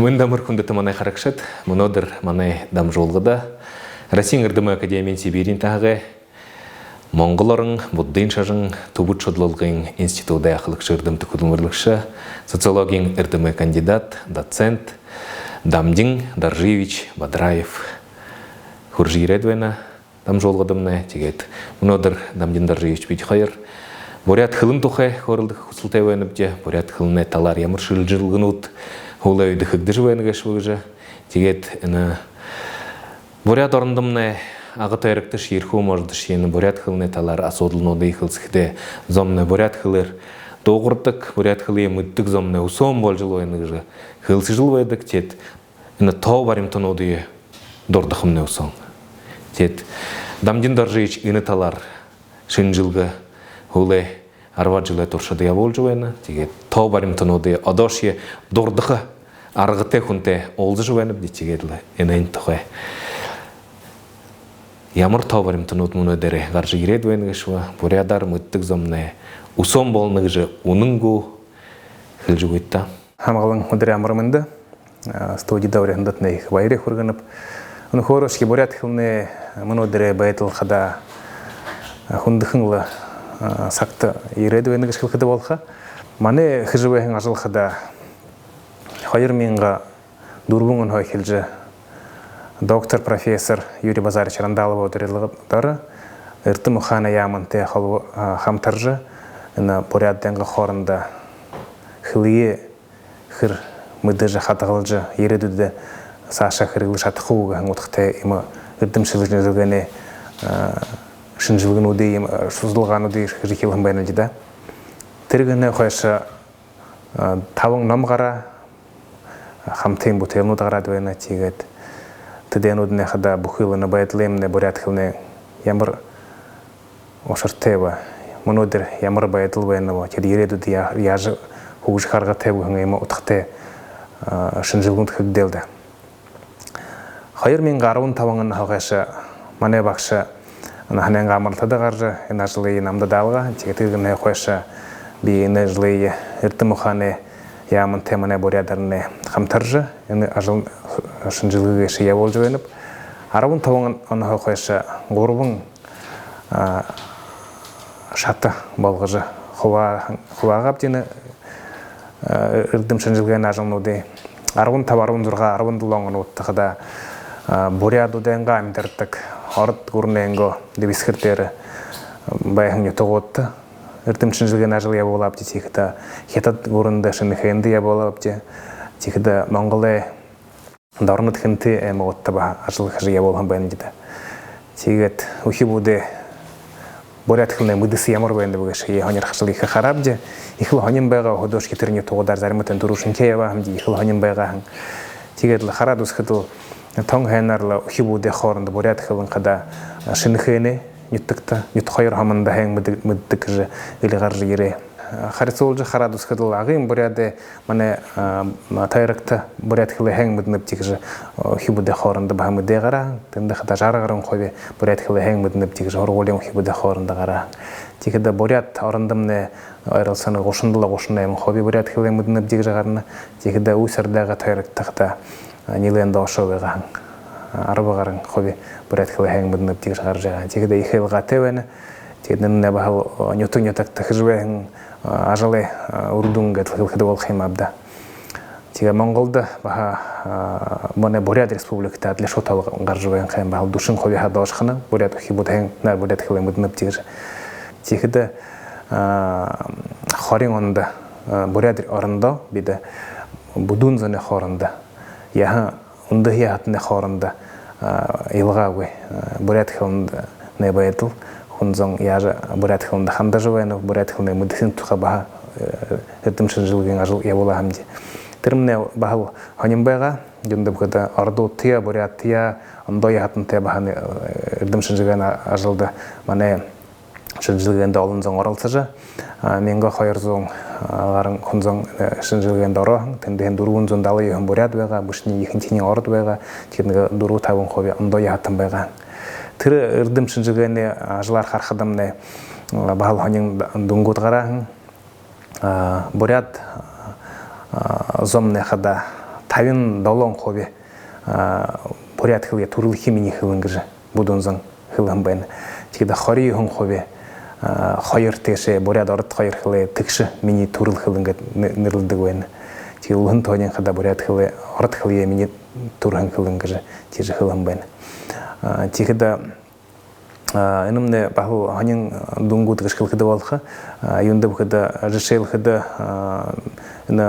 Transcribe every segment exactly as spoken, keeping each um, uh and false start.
Мэндэ амар, хүндэтэ манай харагшад! Мүнөөдэр манай дамжуулгада Россиин эрдэмэй академиин Сибириин таһагай Монгол орон, буддын шажан, түбэд шудалалгын институдай ахалагша, эрдэмтэ хүдэлмэрилэгшэ, социологиин эрдэмэй кандидат, доцент Дамдин Доржиевич Бадраев хүрэжэ ерээд байна дамжуулгадамнай. Тиигээд мүнөөдэр, Дамдин Доржиевич, бидэ хоёр буряад хэлэн тухай хөөрэлдэхэ хүсэлтэй байнабди. Буряад хэлэнэй талаар ямар шэнжэлгэнүүд һүүлэй үедэ хэгдэжэ байна гээшэб гэжэ. Тиигээд энэ Буряад орондомнай Ага тойрогтошье, Эрхүү можодошье энэ буряад хэлэнэй талаар асуудалнуудые хэлсэхэдээ, зомнай буряад хэлээр дуугардаг, буряад хэлые мэдэдэг зомнай үсөөн болжол байна гэжэ хэлсэжэл байдаг. Теэд энэ тоо баримтануудые дурдахамнай үсөөн. Теэд Дамдин Доржиевич энэ талаар шэнжэлгэ һүүлэй арбаад жэлэй туршада ябуулжа байна. Тиигээд тоо баримтануудые одоошье дурдаха аргатай хүнтэй уулзажа байнабди. Тиигээд лэ энээн тухай, ямар тоо баримтанууд мүнөөдэрэй гаража ерээд байна гээшэб, буряадаар мэдэдэг зомнай үсөөн болоно гэжэ үнэн гү, хэлэжэ үгыт даа. Һамгалан үдэрэй амар мэндэ! Студида уряхандатнай ехэ баяр хүргэнэб. Үнэхөөрөөшье, буряад хэлэнэй мүнөөдэрэй байдал хадаа хүндэхэн лэ сагта ерээд байна гэжэ хэлэхэдэ болохо. Манай хэжэ байһан ажал хадаа хоёр мянга дүрбэн онһоо эхилжэ доктор, профессор Юрий Базарович Рандаловай ударидалга доро эрдэм ухаанай яамантай холбо-, хамтаржа, энэ буряадайнгаа хоорондо хэлэеэ хэр мэдэжэ, хадагалжа, ерээдүйдэ саашаа хэрэглэжэ шадаха гү гэһэн удхатай иимэ эрдэм шэнжэлгэнэй шэнжэлгэнүүдые, иимэ шудалгаануудые хэжэ эхилһэн байнабди даа. Тэрэнһээ хойшо табан ном гараа, хамтын бүтээлнүүд гараад байна. Тиигээд тэдэнүүднай хадаа бүхы лэ энэ байдалнай, буряад хэлэнэй ямар ушартай бэ, мүнөөдэр ямар байдал байна бэ, тиигээд ерээдүйдэ яа-, яажа хүгжэхэ аргатай бэ гэһэн иимэ удхатай шэнжэлгэнүүд хэгдээл даа. Хоёр мянга арбан табан онһоо хойшо манай багша наһанайнгаа амаралтада гаража, энэ ажалые намда даалгаа. Тиигээд тэрэнһээ хойшо би энэ ажалые эрдэм ухаанай яамантай манай Буряад ороной хамтаржа, энэ ажал, шэнжэлгэ гээшые ябуулжа байнаб. Арбан табан онһоо хойшо гурбан шата болгожо хубаа-, хубаагаабди энэ эрдэм шэнжэлгын ажалнуудые. Арбан таба, арбан зургаа, арбан долоон онуудта хадаа буряадуудайнгаа амидардаг Ород гүрэнэйнгөө дэбисхэр дээрэ байһан нютагуудта эрдэм шэнжэлгын ажал ябуулаабди. Тиихэдэ Хитад гүрэндэ, Шэнэхээндэ ябуулаабди. Тиихэдэ Монголой Дорнод, Хэнтэй аймагуудта баһа ажал хэжэ ябуулһан байнабди даа. Тиигээд үхибүүдэй буряад хэлэнэй мэдэсэ ямар байнаб гээшые һонирхожол ехэ хараабди. Ехэл һонин байгаа, өөһэдөөшье тэрэ нютагуудаар зариматай түрүүшынхиеэ ябаа һэмди, ехэл һонин байгаа һэн. Тиигээд лэ хараад үзэхэдэл, тон һайнаар лэ үхибүүдэй хоорондо буряад хэлэн хадаа Шэнэхээнэй нютагта, нютаг хоёр һомондо һайн мэдэг-, мэдэдэг гэжэ эли гаража ерээ. Харюусуулжа хараад үзэхэдэл, Агын Буряадай манай тойрогто буряад хэлээ һайн мэдэнэбди гэжэ үхибүүдэй хоорондо баһа мэдээ гараа. Тэндэ хадаа жара гаран хуби буряад хэлээ һайн мэдэнэбди гэжэ һургуулиин үхибүүдэй хоорондо гараа. Тиихэдэ Буряад орондомнай ойролсоонь гушан долоо, гушан найман хуби буряад хэлээ мэдэнэбди гэжэ гарана. Тиихэдэ Усть-Ордагай тойрогто хадаа нилээн доошоо байгаа һэн. Арба гаран хуби буряад хэлээ һайн мэдэнэбди гэжэ гаража байгаа. Тиихэдэ ехэ илгаатай байна. Тиигээд энэмнай баһал нютаг нютагта хэжэ байһан ажалай үрэ дүн гээд хэлэхэдэ болохо юм ааб даа. Тиигээд Монголдо баһа манай Буряад Республикатай адли шууд тоолго гаража байһан ха юм, баһал дүшэн хубиһаа доошохонь буряад үхибүүд һайн, наар буряад хэлээ мэдэнэбди гэжэ. Тиихэдэ хорин ондо Буряад орондоо бидэ бүдүүн зоной хоорондо яаһан, үндэһэ яһатанай хоорондо илгаагүй буряад хэлэнэй байдал, хүн зон яажа буряад хэлэндэ хандажа байнаб, буряад хэлэнэй мэдэсэ тухай баһа эрдэм шэнжэлгын ажал ябуулаа һэмди. Тэрэмнай баһал һонин байгаа. Юундэб гэхэдэ, ородуудтаяа, буряадтаяа, ондоо яһатантаяа баһа эрдэм шэнжэлгын ажалда манай шэнжэлгээндэ олон зон оролсожо, мянга хоёр зуун гаран хүн зон шэнжэлгээндэ ороо һэн. Тэндэһээнь дүрбэн зуун далан юһэн буряад байгаа, бэшэниинь ехэнхинь ород байгаа. Тиигээд нэгэ дүрбэ-табан хуби ондоо яһатан байгаа. Тэрэ эрдэм шэнжэлгын ажалаар харахадамнай баһал һонин дүнгүүд гараа һэн. Буряад зомнай хадаа табин долоон хуби буряад хэлые түрэлхи минии хэлэн гэжэ Будун зон хэлэһэн байна. Тиигээд хорин юһэн хуби, хоёр тээшээ буряад, ород хоёр хэлээ тэгшэ минии түрэл хэлэн гээд нэрлэдэг байна. Тиигээд үлэһэн тоонинь хадаа буряад хэлээ, ород хэлые минии түрэһэн хэлэн гэжэ тиижэ хэлэһэн байна. Тиихэдэ энэмнай баһал һонин дүнгүүд гэжэ хэлэхэдэ болохо. Юундэб гэхэдэ, жэшээлхэдэ, энэ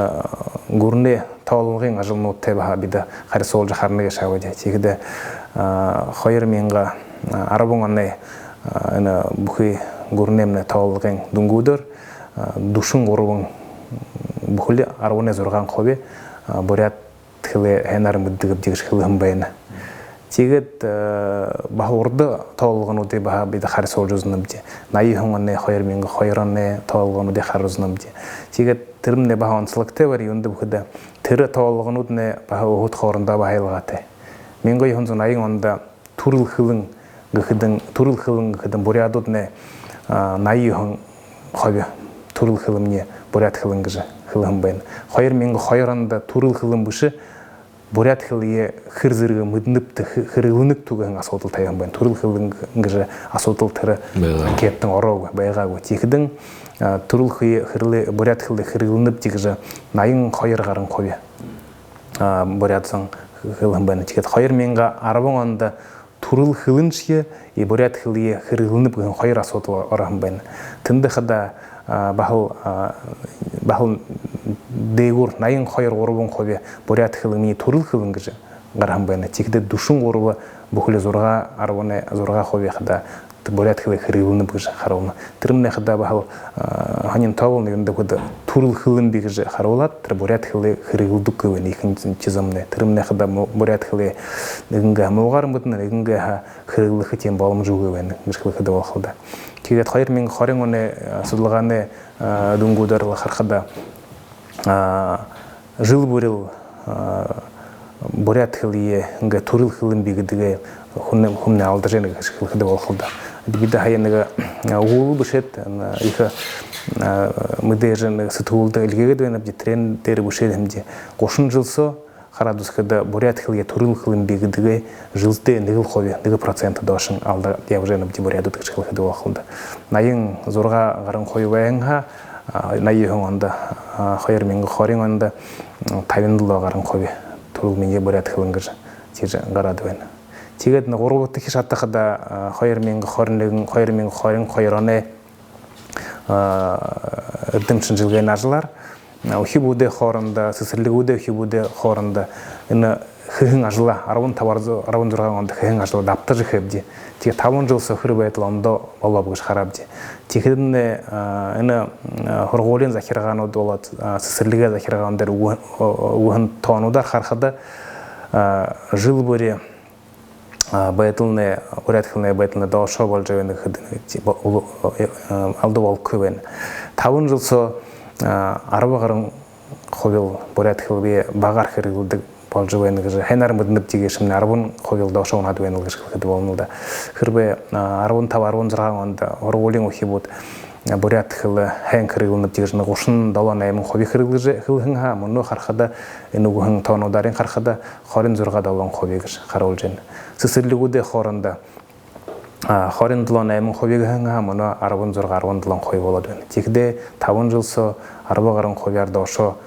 гүрэнэй тоололгын ажалнуудтай баһа бидэ харисуулжа харана гээшэ аабди. Тиихэдэ хоёр мянга арбан оной энэ бүхы гүрэнэймнай тоололгын дүнгүүдээр дүшэн гурбан, бүхэли арбанай зургаан хуби буряад хэлээ һайнаар мэдэдэг гэжэ хэлэһэн байна. Тиигээд баһа урда тоололгонуудые баһа бидэ харисуулжа үзэнэбди. Наян юһэн оной, хоёр мянга хоёр оной тоололгонуудые хараа үзэнэбди. Тиигээд тэрэмнай баһа онсологтой бээр. Юундэб гэхэдэ, тэрэ тоололгонууднай баһа өөһэд хоорондоо баһа илгаатай. Мянга юһэн зуун наян ондо түрэл хэлэн гэхэдэнь, түрэл хэлэн гэхэдэнь буряадууднай наян юһэн хуби түрэл хэлэмнай буряад хэлэн гэжэ хэлэһэн байна. Хоёр мянга хоёр ондо түрэл хэлэн бэшэ буряад хэлые хэр зэргэ мэдэнэбта, хэ-, хэрэглэнэбта гэһэн асуудал табиһан байна. Түрэл хэлэн гэжэ асуудал тэрэ анкетада ороогүй, байгаагүй. Тиихэдэнь түрэл хэ-, хэлэ-, буряад хэлые хэрэглэнэбта гэжэ наян хоёр гаран хуби буряад зон хэлэһэн байна. Тиигээд хоёр мянга арбан ондо түрэл хэлэншье, и буряад хэлые хэрэглэнэб гэһэн хоёр асуудал ороһон байна. Тэндэ хадаа баһал, баһал дээгүүр наян хоёр гурбан хуби буряад хэлэмнай түрэл хэлэн гэжэ гараһан байна. Тиихэдэ дүшэн гурба, бүхэли зургаа, арбан зургаа хуби хадаа буряад хэлые хэрэглэнэб гэжэ харуулна. Тэрэмнай хадаа баһал һонин тоо болоно. Юундэб гэхэдэ, түрэл хэлэмби гэжэ харуулаад, тэрэ буряад хэлые хэрэглэдэггүй байна ехэнхи зомнай. Тэрэмнай хадаа му-, буряад хэлые нэгэнгээ муугаар мэдэнэ, нэгэнгээ һаа хэрэглэхэ тиимэ боломжо үгы байна гэжэ хэлэхэдэ болохол даа. Тиигээд хоёр мянга хорин оной судалгаанай дүнгүүдээр лэ харахада, жэл бүри лэ буряад хэлые иигээд түрэл хэлэмби гэдэгээ хүмнай, хүмнай алдажа байна гэжэ хэлэхэдэ болохол даа. Бидэ һая нэгэ үгүүлэл бэшээд, ехэ мэдээжэ нэгэ сэтгүүлдэ эльгээгээд байнабди, тэрээн дээрэ бэшээбди: гушан жэл соо хараад үзэхэдэ, буряад хэлые түрэл хэлэмби гэдэгээ жэлдээ нэгэл хуби, нэгэ процент доошонь алдаад ябажа байнабди буряадууд гэжэ хэлэхэдэ болохол даа. Наян зургаа гаран хуби байһан һаа, наян юһэн ондо, хоёр мянга хорин ондо табин долоо гаран хуби түрэл минии буряад хэлэн гэжэ тиижэ гараад байна. Тиигээд нэгэ гурбадахи шата хадаа, хоёр мянга хорин нэгэн, хоёр мянга хорин хоёр оной эрдэм шэнжэлгын ажалаар үхибүүдэй хоорондо, сэсэрлигүүдэй үхибүүдэй хоорондо энэ хэһэн ажалаа, арбан таба, арбан зургаан ондо хэһэн ажалаа дабтажа эхиибди. Тиигээд табан жэл соо хэр байдал ондоо болооб гэжэ хараабди. Тиихэдэмнай энэ һургуулиин захиргаанууд болоод сэсэрлигэй захиргаан дээрэ үгэһэн, үгэһэн тоонуудаар харахада, жэл бүри байдалнай, буряад хэлэнэй байдалнай доошоо болжо байна гэхэдэ, алда болохогүй байна. Табан жэл соо арба гаран хубил буряад хэлые багаар хэрэглэдэг болжо байна гэжэ һайнаар мэдэнэбди гээшэмнай, арбан хубил доошоо унаад байна лэ гэжэ хэлэхэдэ болоно лэ даа. Хэрбээ арбан таба, арбан зургаан ондо һургуулиин үхибүүд буряад хэлэ һайн хэрэглэнэбди гэжэ гушан долоо-найман хуби хэрэглэжэ эхилһэн һаа, мүнөө харахада, энэ үгэһэн тоонуудаарынь харахада, хорин зургаа-долоон хуби гэжэ харуулжа байна. Сэсэрлигүүдэй хоорондо хорин долоо-найман хуби гэһэн һаа, мүнөө арбан зургаа-арбан долоон хуби болоод байна. Тиихэдээ табан жэл соо арба гаран хубяар доошоо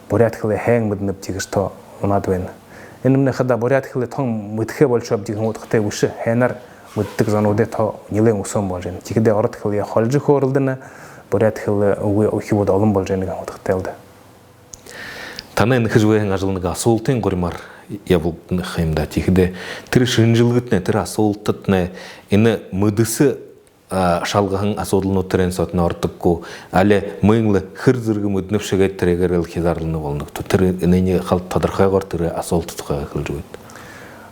буряад хэлэ һайн мэдэнэбди гэжэ тоо унаад байна. Энэмнай хадаа буряад хэлэ тон мэдэхэ болошообди гэһэн удхатай бэшэ, һайнаар мэдэдэг зонуудай тоо нилээн үсөөн болжо байна. Тиихэдээ ород хэлые холижо хөөрэлдэнэ, буряад хэлэ үгы үхибүүд олон болжо байна гэһэн удхатай лэ даа. Танай энэ хэжэ байһан ажал нэгэ асуултын гуримаар ябуулагдана юм даа. Тиихэдээ тэрэ шэнжэлгэтнай, тэрэ асуултатнай энэ мэдэсэ шалгаһан асуудалнууд тэрээн соотнай ородоггүй, али мүн лэ хэр зэргэ мэдэнэбши гээд тэрээгээрээ лэ хизаарлана болоно гү? Тэрэ энээниие халта тодорхойгоор тэрэ асуулта тухайгаа хэлэжэ үгыт.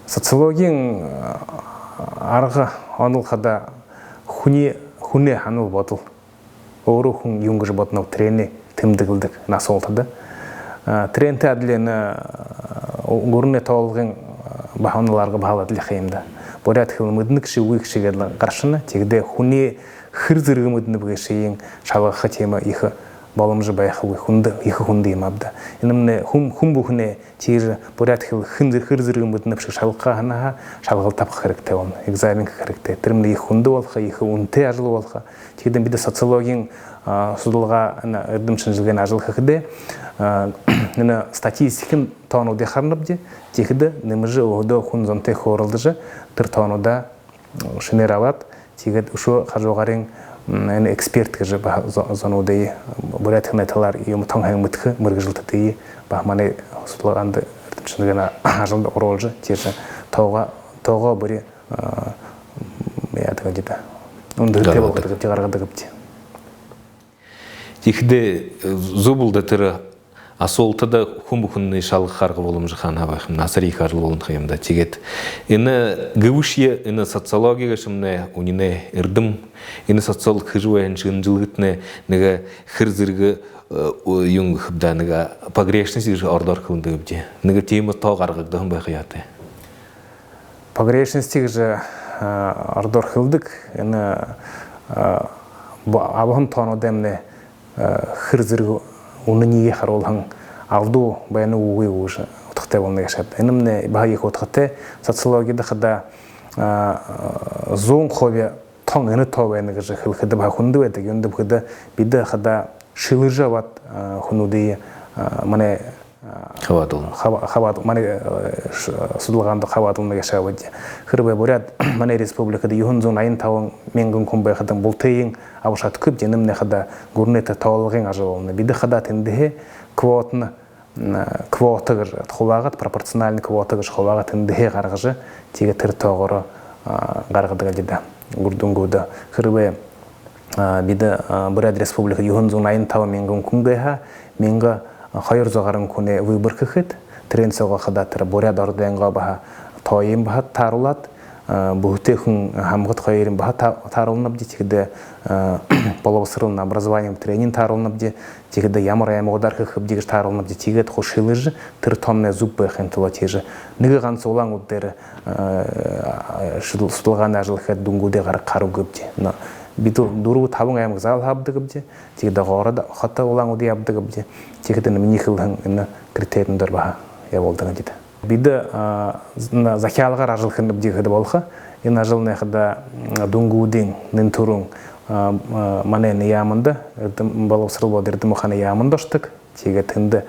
Социологиин арга онол хадаа хүнэй, хүнэй һанал бодол, өөрөө хүн юун гэжэ бодоноб, тэрээниие тэмдэглэдэг энэ асуулта даа. Тэрээнтэй адли энэ гүрэнэй тоололгын баһа онол арга баһал адлихан юм даа. Буряад хэлэ мэдэнэгши, үгыши гээд лэ гаршана. Тиихэдээ хүнэй хэр зэргэ мэдэнэб гээшые шалгаха тиимэ ехэ Боломжо байхагүй, хүндэ, ехэ хүндэ юм ааб даа. Энэмнай хүн, хүн бүхэнэй тиижэ буряад хэл хэн зэр-, хэр зэргэ мэдэнэб гэжэ шалгахаа һанаа һаа, шалгалта абаха хэрэгтэй болоно, экзамен хэхэ хэрэгтэй. Тэрэмнай ехэ хүндэ болохо, ехэ үнэтэй ажал болохо. Тиихэдээ бидэ социологиин, а, судалгаа, энэ эрдэм шэнжэлгын ажал хэхэдээ, а, энэ статистикын тоонуудые харанабди, тиихэдэ нэмэжэ өөһэдөө хүн зонтой хөөрэлдэжэ, тэрэ тоонуудаа шэнээр абаад, тиигээд үшөө хажуугаарынь, м, энэ эксперт гэжэ баһа зо-, зонуудые, буряад хэлэнэй талаар юумэ тон һайн мэдэхэ мэргэжэлтэдые баһа манай судалгаанда, эрдэм шэнжэлгын ажалда оруулжа, тиижэ тоогоо, тоогоо бүри, а, яадаг гээшэб даа, үндэһэтэй болгодог, гаргадаг гээшэб даа. Тиихэдээ, э, зүб лэ даа, тэрэ асуултада хүн бүхэниие шалгаха арга боломжо хаанаһаа байха юм, асар ехэ ажал болоно ха юм даа. Тиигээд энэ гэбэшье, энэ социологи гээшэмнай, үнинэй эрдэм, энэ социолог хэжэ байһан шэнжэлгэтнай нэгэ хэр зэргэ, э, юун гэхэб даа, нэгэ погрешность гэжэ ородоор хэлэнэ гээбди. Нэгэ тиимэ тоо гаргагдаһан байха ёһотой. Погрешность гэжэ, а, ородоор хэлэдэг. Энэ, а, бу-, абаһан тоонуудаймнай, а, хэр зэргэ үнэниие харуулһан, алдуу байна гү, үгы гү гэжэ удхатай болоно гээшэ. Энэмнай баһа ехэ удхатай. Социологида хадаа, а, зуун хуби тон энэ тоо байна гэжэ хэлэхэдэ баһа хүндэ байдаг. Юундэб гэхэдэ, бидэ хадаа шэлэжэ абаад, а, хүнүүдые, а, манай, а, хабаадал-, хаба-, хабаадал-, манай, э, ш-, судалгаанда хабаадалнабди гээшэ ааб даа. Хэрбээ буряад манай республикада юһэн зуун наян табан мянган хүн байхадань, бултыень абажа шадахагүйбди, энэмнай хадаа гүрэнэй тэ-, тоололгын ажал болоно. Бидэ хадаа тэндэһээ квотно, м, квота гэжэ хубаагаад, пропорциональна квота гэжэ хубаагаад, тэндэһээ гаргажа, тиигээд тэрэ тоогоороо, а, гаргадаг лэ даа. Үрэ дүнгүүдээ. Хэрбээ, а, бидэ, а, Буряад Республикада юһэн зуун наян табан мянган хүн гээ һаа, мянга хоёр зуу гаран хүнэй выборка хэхэдэ, тэрээн соогоо хадаа тэрэ буряад ородойнгоо баһа тооень баһа тааруулаад, а, бүһэтэй хүн һамгад хоёрынь баһа та-, тааруулнабди, тиихэдэ, а, болбосорол на образование, тэрэниинь тааруулнабди, тиихэдэ ямар аймагуудаар хэхэбди гэжэ тааруулнабди, тиигээд хуу шэлэжэ, тэрэ тоомнай зүб байхын тула тиижэ. Нэгэ ганса Улаан-Үдэ дээрэ, а, шудал-, судалгаанай ажал хэхэдэ дүнгүүдые гаргахаар үгы гээбди. Но бидэ дүрбэ-табан аймаг заал һаабадагбди. Тиихэдэ город, хото Улаан-Үдэ ябадагбди. Тиихэдэ энэ минии хэлэһэн энэ критеринүүдээр баһа ябуулдаг гээбди. Бидэ, а, з-, на-, захяалгаар ажал хэнэбди гэхэдэ болохо. Энэ ажалнай хадаа, м, дүнгүүдынь нэн түрүүн, а, а, манай энэ яаманда, эрдэм-, болбосорол болон эрдэм ухаанай яаманда ошодог. Тиигээд тэндэ,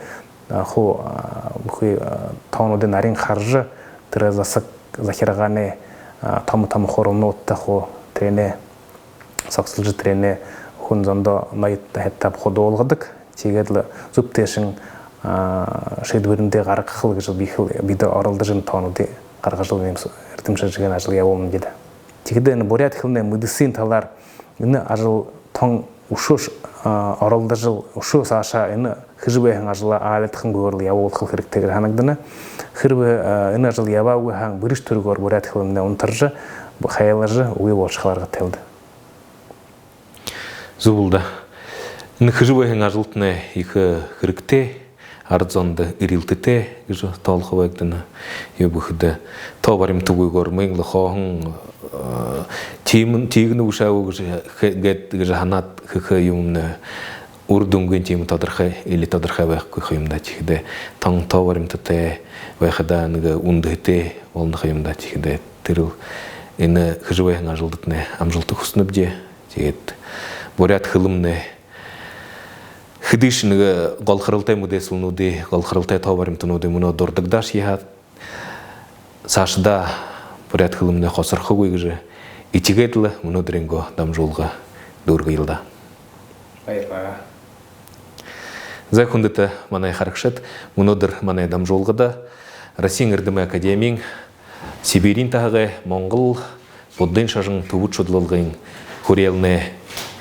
а, хуу, а, бүхы, а, тоонуудые нарин хаража, тэрэ засаг захиргаанай, а, томо-томо хуралнуудта хуу тэрэниие согсолжо, тэрэниие хүн зондоо, ноёдто хадаа хуу дуулгадаг. Тиигээд лэ зүб тээшэнь, а, шиидхэбэриндээ гаргаха лэ гэжэ би хэл-, бидэ оролдожо, энэ тоонуудые гаргажа лэ, иимэ су-, эрдэм шэнжэлгын ажал ябуулнабди даа. Тиихэдэ энэ буряад хэлэнэй мэдэсын талаар энэ ажал тон үшөө ш-, а, оролдожо лэ, үшөө саашаа энэ хэжэ байһан ажалаа аалидхангүйгөөр лэ ябуулха хэрэгтэй гэжэ һанагдана. Хэрбээ, а, энэ ажал ябаагүй һаань, бэришье түргөөр буряад хэлэмнай унтаржа, б-, хайлажа, үгы болошохо аргатай лэ даа. Зүб лэ даа. Энэ хэжэ байһан ажалтнай ехэ хэрэгтэй, арад зондо эрилтэтэй гэжэ тоолохо байгдана. Юуб гэхэдэ, тоо баримтагүйгөөр миин лэ хооһон, э, тиимэ, тиигэнэ гүш аабы гэжэ хэ-, гээд, гэжэ һанаад хэхэ юумэмнай үрэ дүнгынь тиимэ тодорхой, эли тодорхой байхагүй ха юм даа. Тиихэдэ тон тоо баримтатай байхадаа нэгэ үндэһэтэй болоно ха юм даа. Тиихэдэ тэрэл энэ хэжэ байһан ажалдатнай амжалта хүсэнэбди. Тиигээд буряад хэлэмнай хэдышье нэгэ гол харалтай мэдээсэлнүүдые, гол харалтай тоо баримтануудые мүнөө дурдагдаашье һаа, саашадаа буряад хэлэмнай хосорхогүй гэжэ этигээд лэ, мүнөөдэрэйнгөө дамжуулга дүүргэел даа. Баяр баа. За, хүндэтэ манай харагшад, мүнөөдэр манай дамжуулгада Россиин эрдэмэй академиин Сибириин таһагай монгол буддын шажан түбэд шудалалгын хүреэлэнэй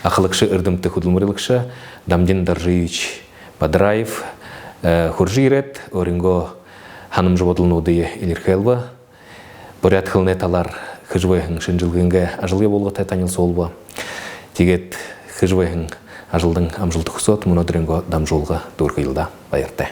ахалагша, эрдэмтэ хүдэлмэрилэгшэ Дамдин Доржиевич Бадраев, э, хүрэжэ ерээд, өөрынгөө һанамжа бодолнуудые элирхэйлбэ. Буряад хэлэнэй талаар хэжэ байһан шэнжэлгынгээ ажал ябуулгатай танилсуулба. Тиигээд хэжэ байһан ажалдань амжалта хүсөөд, мүнөөдэрэйнгөө дамжуулга дүүргэел даа. Баяртай.